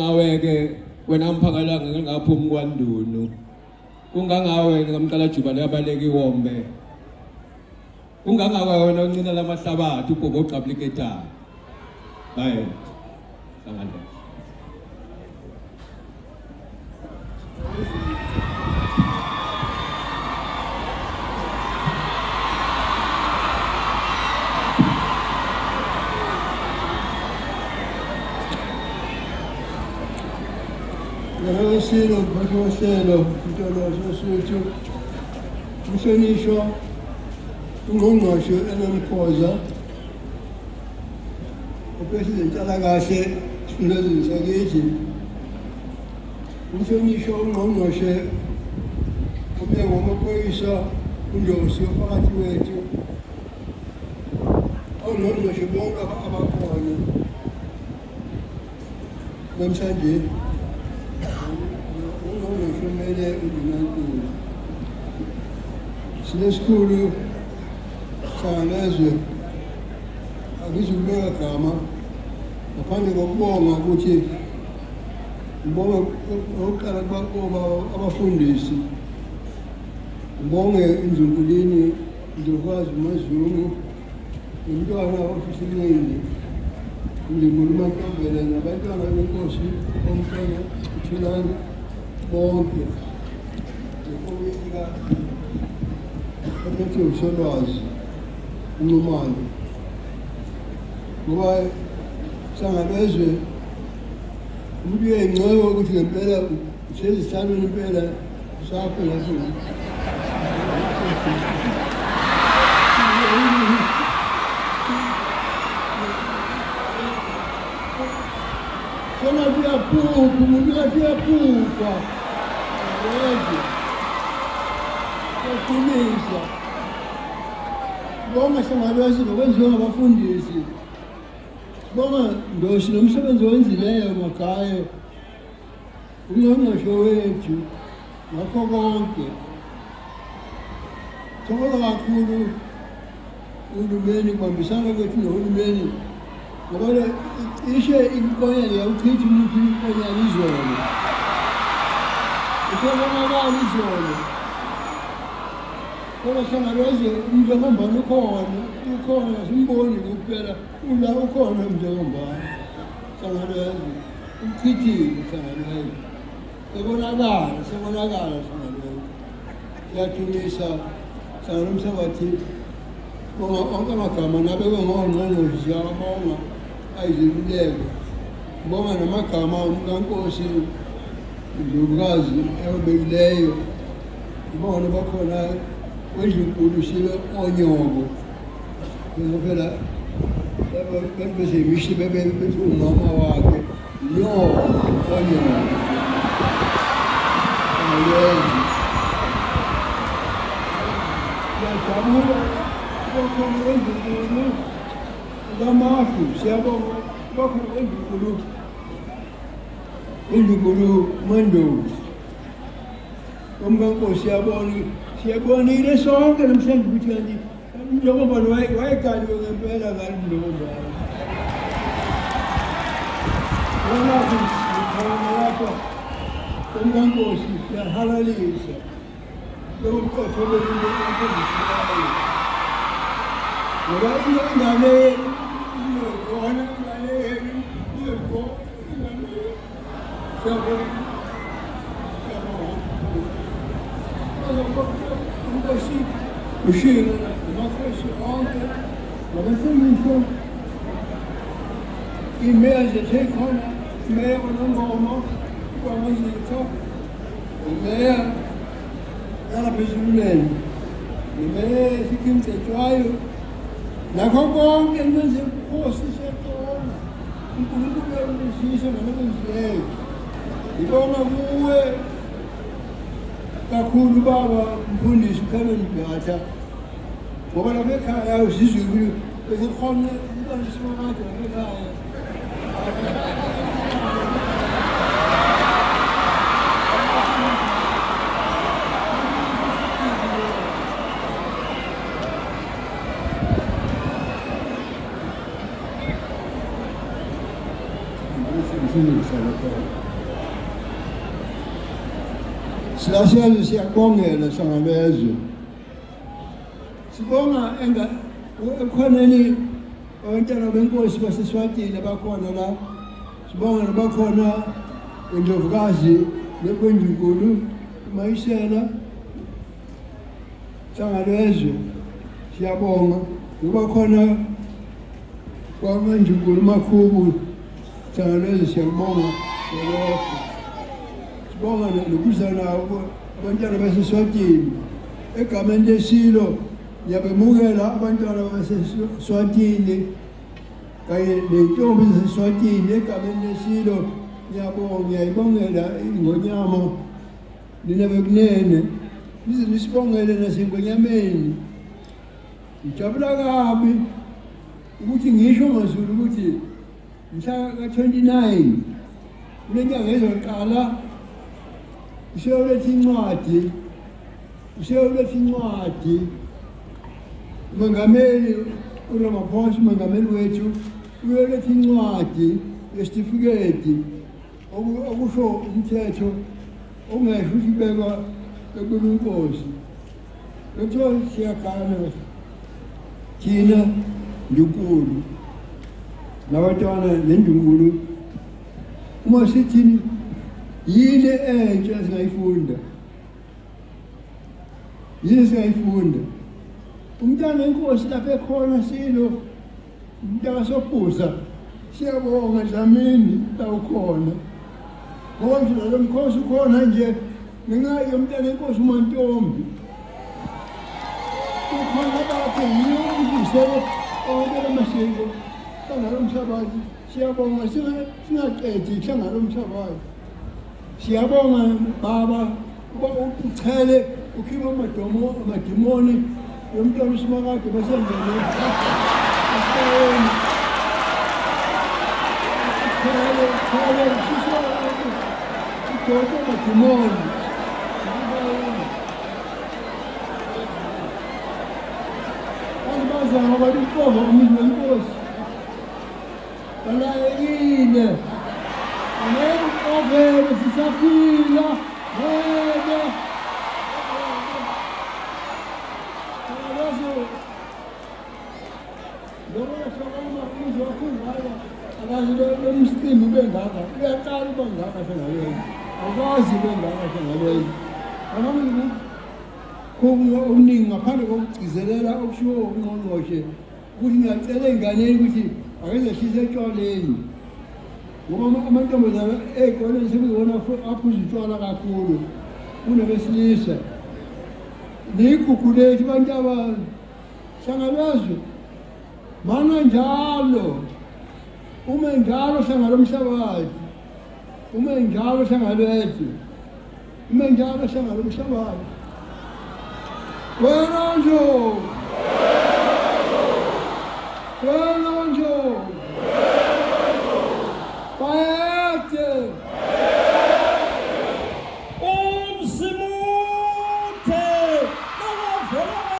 Ngawe-ke wena mphakalanga ngingaphumi kwaNdunu. Kungangawe ngamqala juba liyabaleka iwombe. Kungangawe wena uncina lamahlabathi ubhobo ogqabula iketane. Baye. Hlangana. Ngabesilo mphathi wohlelo Mtolozi Osuthu umhlonishwa ungqongqoshe enomkhoza ophethe izenhlalakahle esifundazweni sakithi Umhlonishwa ungqongqoshe umnyango wamaphoyisa uNdosi ophakathi kwethu ongqongqoshe bonke abakhona namhlanje ungqongqoshe umele undunankulu sinesikhulu sangalezwe angizukubeka gama ngaphandle kokubonga ukuthi Ngibonge okokuqala kubaba abafundisi. Ngibonge iNdlunkulini Ndlovukazi Mazungu nomntwana ofihlilweni Ndlunkulu Mantombela nabantwana benkosi omntwana uThulani bonke nekomiti ka-Ophethe uSolwazi uNxumalo ngoba sangalezwe Umuntu uyayincoma ukuthi ngempela usezihlalweni impela usapho lapho. Sengathi uyaphupha, umuntu ngathi uyaphupha. Yebo. Uyaqinisa. Bonke sengalwazi ngokwenziwa ngabafundisi. Sibonga Ndosi nomsebenzi owenzileyo Magaye ungqongqoshe wethu ngakho konke. Thokoza kakhulu uhulumeni kubambisana kwethu nohulumeni ngoba cishe inkonyane yawuchitha umuthi inkonyane izolo usebonakala izolo kodwa hlangabeze umnjengombana ukhona ukhona simboni kuphela Ula ukhona njengombana hlanganezwe uchithile hlanganezwe sebonakala sebonakala hlanganezwe siyadumisa hlangana umhlabathi bonga onke amagama nabekwe ngongqongqoshe siyawabonga ayizeluleko bonga namagama umkankosi indlovukazi eyobekileyo ibona bakhona kwendlunkulu silo onyoko Ngoba phela bese bethi umama wakhe no onyoko. Angayenzi. Siyajabula bakhona endlunkulu kaMafu siyabonga bakhona endlunkulu indlunkulu Mandosi. Umkankosi siyabona siyabonile sonke namhlanje ukuthi kanti Njengoba wayegaliwe ngempela ngani mlomo. Lapho sikhona lapho umkankosi siyahalalisa lobuqotho bento emfundisiweyo. Ngoba into ingane iyogona ingane yenu iyogona ingane siyabona. Inkosi uShilo namakhosi onke nabahlonishwa imeya zethu ekhona imeya kwaNongoma kwaMazitha imeya yalapha eZululeni imeya esikhimcetshwayo nakho konke enwenze ubukhosi siyabonga uNkulunkulu uyabusisa ngalokwenzileyo ngibonga kuwe kakhulu baba mfundisi uCanon Mbatha ngoba lapha ekhaya uzizwe ukuthi besikhona umntwana simakade lapha ekhaya Ngifuna ukuhlala khona. Silasezwe siyakubongela Hlangabezwe. Sibonga enga ekhoneni abantwana benkosi baseSwatini abakhona la. Sibonga nabakhona indlovukazi lekwendlunkulu uMayisela Hlangalezwe. Siyabonga ngoba khona kwamandlunkulu Makhubu Hlangalezwe, siyakubonga ngalokho. Sibonga nokuza nabo abantwana baseSwatini egameni lesilo. Ngiyabemukela abantwana baseSwatini kanye nentombi zaseSwatini egameni lesilo. Ngiyabonga, ngiyayibongela ingonyama nina bekunene, nize nisibongele nasengonyameni. Ngijabula kabi ukuthi ngisho maZulu ukuthi mhla ka-29 kule nyanga ezoqala useyoletha incwadi, useyoletha incwadi uMengameli uRamaphosa, umengameli wethu uyoletha incwadi yesitifiketi okusho umthetho ongesho ukuthi kubekwa bekubeka inkosi. Bekuthiwa siyagana thina Ndlunkulu nabantwana neNdlunkulu, uma sithini yini entsha esingayifunda, yini esingayifunda? Umntana wenkosi lapho ekhona silo mntakaSobhuza, siyabonga Dlamini la ukhona, ngoba nje lo mkhosi ukhona nje ngenxa yomntana enkosi uMantombi. Ukhona bakhe yiyo umdlulisele onke lamasiko hlangana lomhlabathi. Siyabonga, singaqedi hlangana lomhlabathi. Siyabonga baba uba uchele ukhipha amadomo amadimoni yomntwana uSimakade basengene esibayeni. Uchele uchele ushisa udonsa amadimoni esibayeni. Bazama abantu uxova umuzi wenkosi. Balayekile. Angeke uxovele sisaphila. Ngeke. Akazi noma hlokoma umuzi wakho ungaka, akazi lo mscimbi ube ngaka. Uyaqala uba ngaka sengalweni. Awukazi ube ngaka sengalweni. Akazi okuningi ngaphandle kokugcizelela okushiwo ungqongqoshe ukuthi ngiyacela ey'nganeni ukuthi ake zehlise etshwaleni, ngoba amantombazane ey'koleni sekuyiwona aphuza utshwala kakhulu kunabesilisa. Niyigugu lethu bantu abahlangalazwe, mana njalo ume njalo hlanga lomhlabathi, ume njalo hlanga lwethu, ume njalo hlanga lomhlabathi. Wena nje, wena.